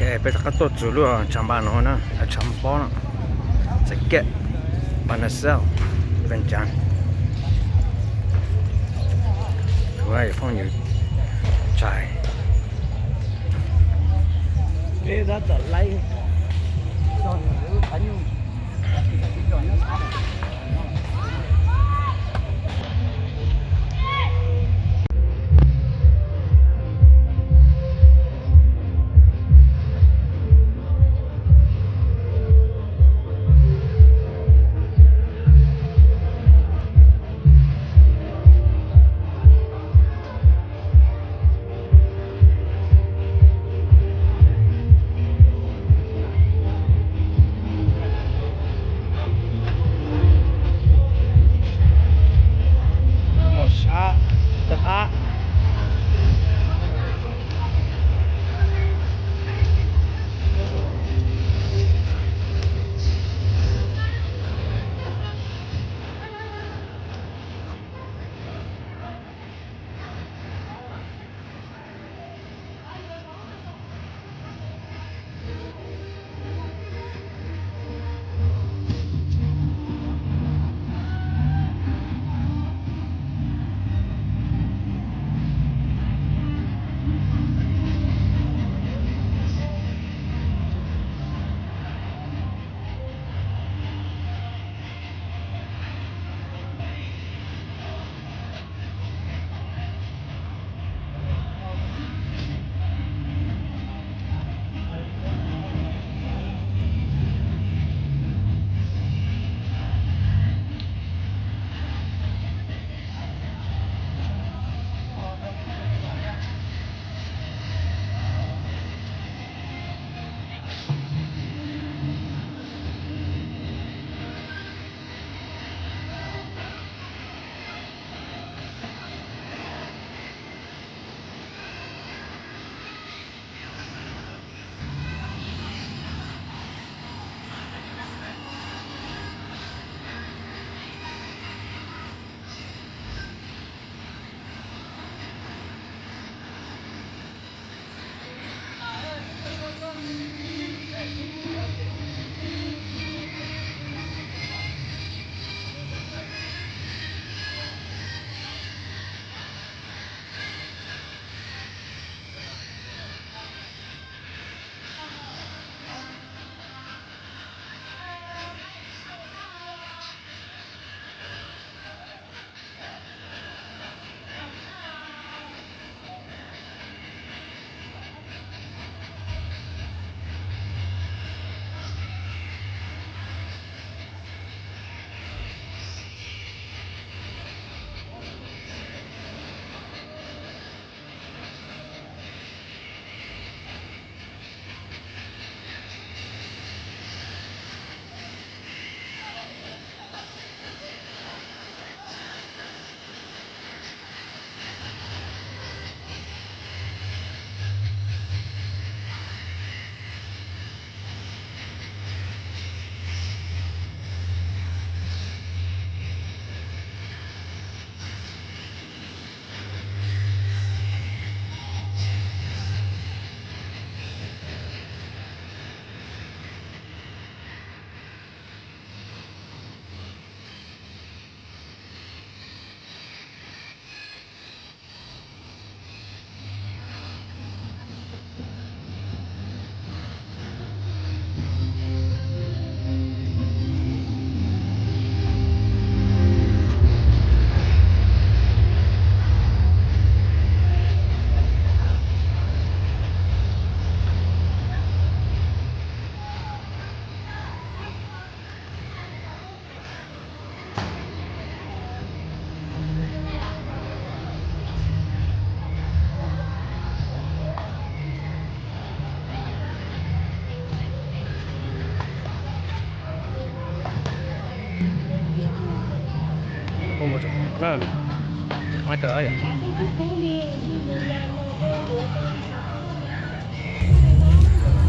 Ê, peta kato tsulu a chamba no na, a chamba no. Sa ke, panasel, venjan. Wai, phone you. Chai. Ê, that's a line.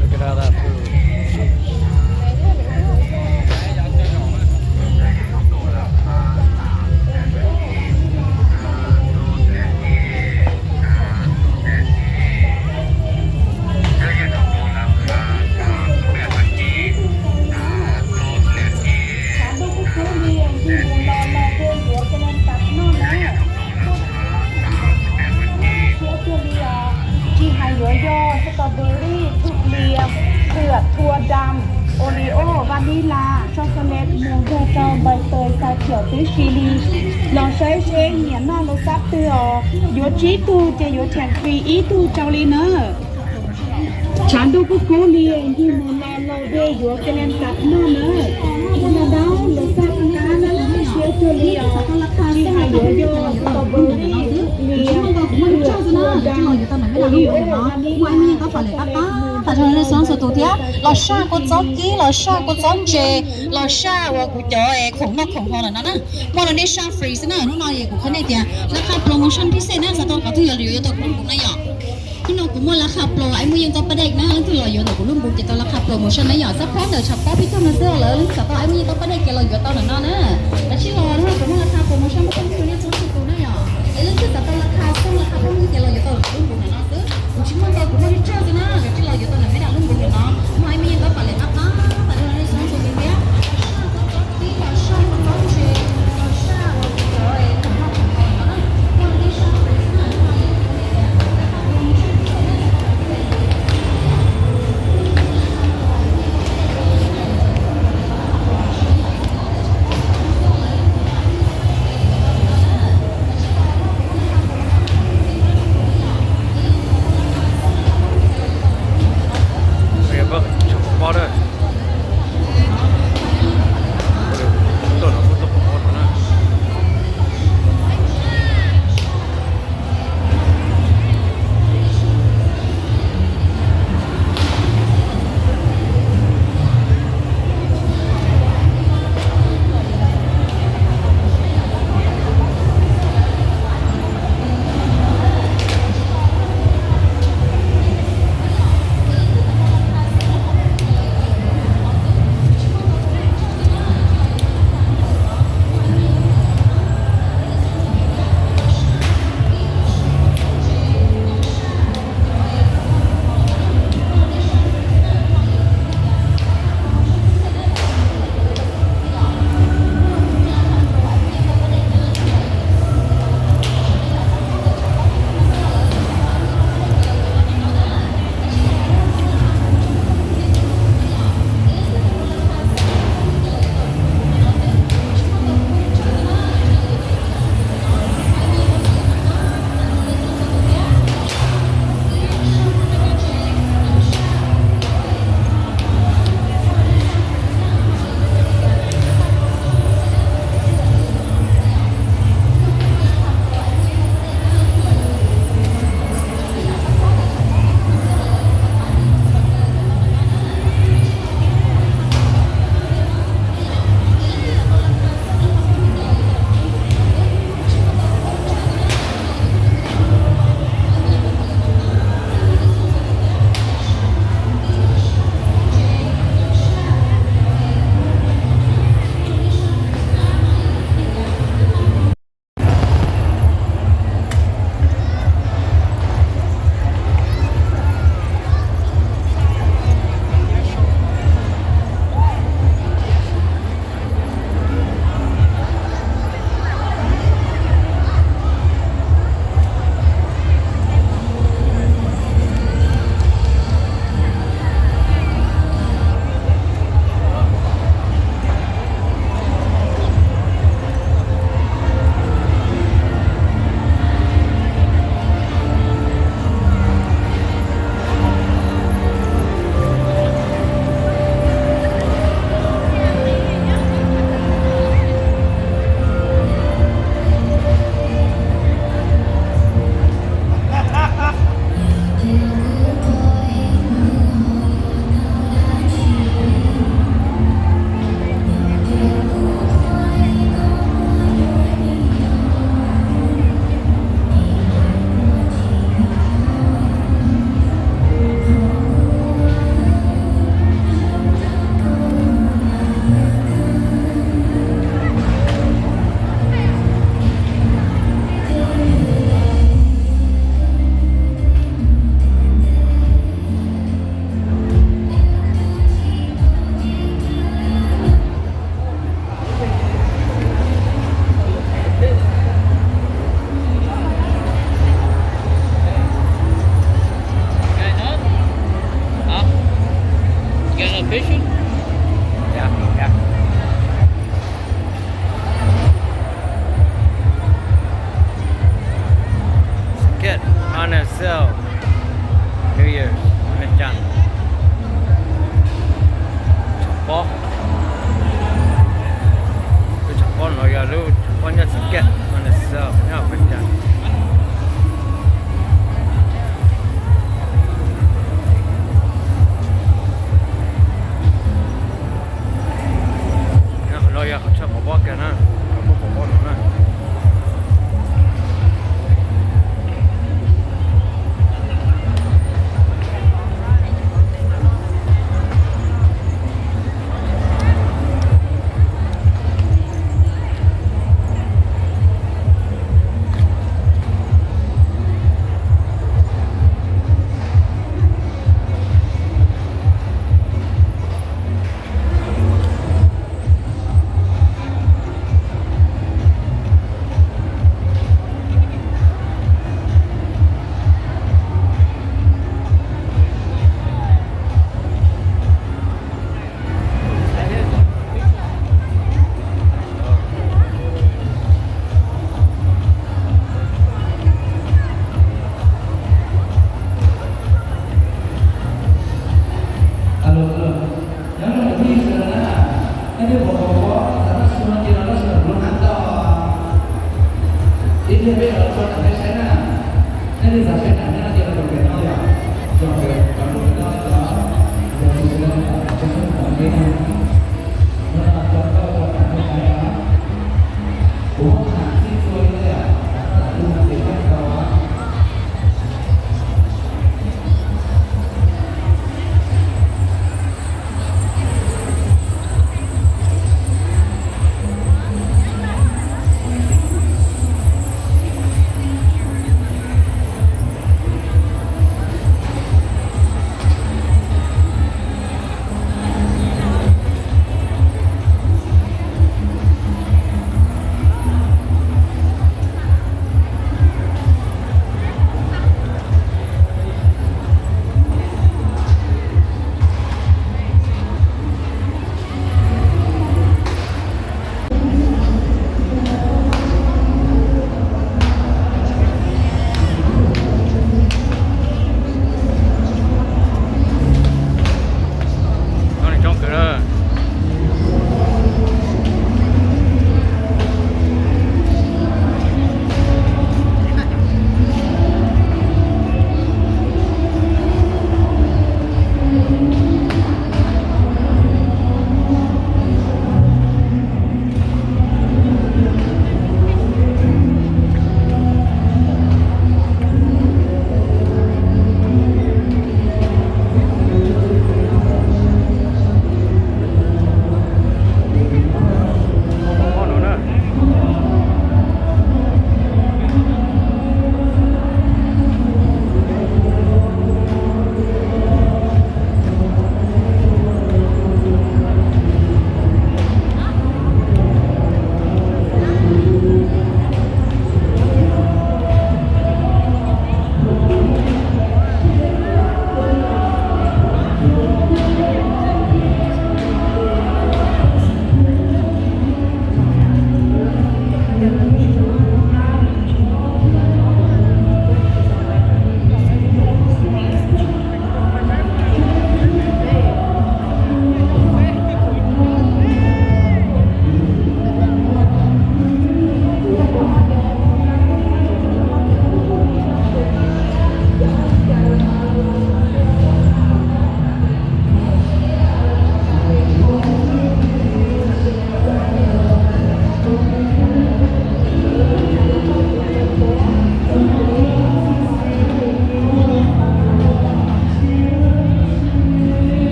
Look at all that food. ຍໍ່ ສະຕໍເບີຣີ ທຸລຽນ ເຜືອກ ຖົ່ວດຳ ໂອຣີໂອ ວານິລາ ຊັອກໂກແລັດ ໝູນໂດເກົາ ໃບເຕີຍ ຊາຂຽວ ຕີຊີຣີ ລອງໃຊ້ເຊງ ຫຽນນອກລົດຊັບເຕີອ ຢວນຈີ່ຕູ ເຈ ຢວນແຖມຟຣີ ອີ່ຕູ ເກົາຫຼີເນີ. ຊານດູກຸກຸເລຍ ຢູ່ເມືອງລາວເລົາເດ ຢວນເກແລນຕັດໜ້າເນີ ມາດາວ ລົດຊັບ ການາ ເຊຍໂຈເລຍ ທີ່ໃຫ້ຢວນຢໍ່ ສະຕໍເບີຣີ ທຸລຽນ ເຜືອກ ຖົ່ວດຳ ໂອຣີໂອ ວານິລາ ຊາກໂກແລັດ ໝູນໂດເກົາ ລອຊາ ກົດຊອກກີ ລອຊາ ກົດຊອກເຈ ລອຊາ ວ່າກູຈອເອ ຂອງນອກຂອງຮອນນະນະ ມອນເດຊາຟຣີສະເນີ ໜ້ອຍເອ ກູຄະເນເຕຍ ລາຄາໂປຣໂມຊັນພິເສດນະ ສະຕອງກະຖືເຫຼືອຢູ່ຕໍ່ກຸນກຸນນະຫຍອກ ພີ່ນ້ອງ ກູມອນລາຄາໂປຣ ໄອ້ມື້ຍັງຕ້ອງປະເດັກນະ ລະຖືຫຼອຍຢູ່ຕໍ່ກຸນລຸມບຸນເກຕລາຄາໂປຣໂມຊັນນະຫຍອກ ສະເພາະເດີ ສະເພາະພິໂຕນະເສືອເລີ ລະສະເພາະໄອ້ມື້ຍັງຕ້ອງປະເດັກເກລອຍຢູ່ຕໍ່ນະນະ ລະຊິລອນະ ກູມອນລາຄາໂປຣໂມຊັນບໍ່ຕ້ອງຄືເນໂຊນຊິໂຕນະຫຍອກ ໄອ້ເລື່ອງຄືສະຕອນລາຄາ ຊ່ວງລາຄາພວກມີເກລອຍຢູ່ຕໍ່ລຸມບຸນນະເນາະ ຊື້ Yeah, yeah. Ticket on a sale. New Year's ວັນຈັນ ສະເພາະ ຄືສະເພາະເນາະ ຢ່າລືມສະເພາະ ticket on a sale ເນາະ ວັນຈັນ. ເຮົາຢາກເຂົ້າເຈົ້າບໍ່ບອກກັນນະ ເຂົາບໍ່ບອກນະ.